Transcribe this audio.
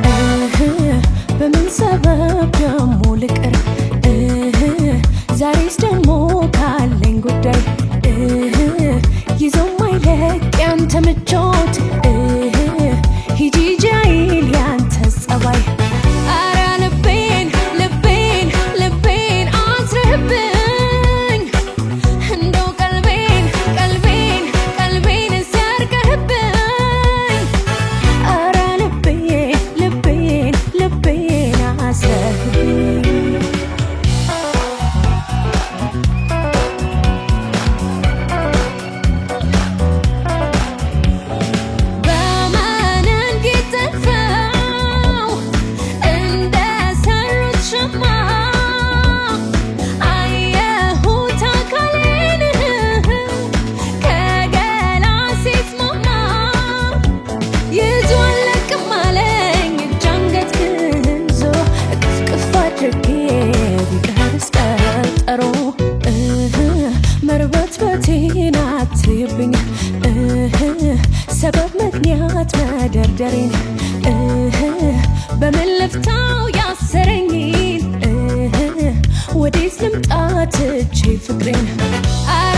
እህ በምን ሰበብ ደሞ ልቅር? እህ ዛሬስ ደሞ ካለኝ ጉዳይ፣ እህ ይዞ ማይለቅ ያንተ ምቾት፣ እህ ሂጂ ጃይል ያንተ ጸባይ። አረ ልቤን ልቤን ልቤን አስረህብኝ፣ እንደው ቀልቤን ቀልቤን ቀልቤን ሲያርቀህብኝ። አረ ልቤን ልቤን ልቤን አስረህብኝ። በማን እንዲጠልፈው እንደሰሩት ሸማ አየሁት አካሌን ከገላ ሲስማማ። ይዞ አለቅም አለኝ እጅ አንገት ግዞ፣ እቅፍቅፍ አድርጌ ቢቀርስ ቀጠሮ። እህ መርበትበቴን አትይብኝ፣ እህ ሰበብ ምክንያት መደርደሬን። እህ በምን ልፍታው ያሰረኝን? እህ ወዴት ልምጣ ትቼ ፍቅሬን? አረ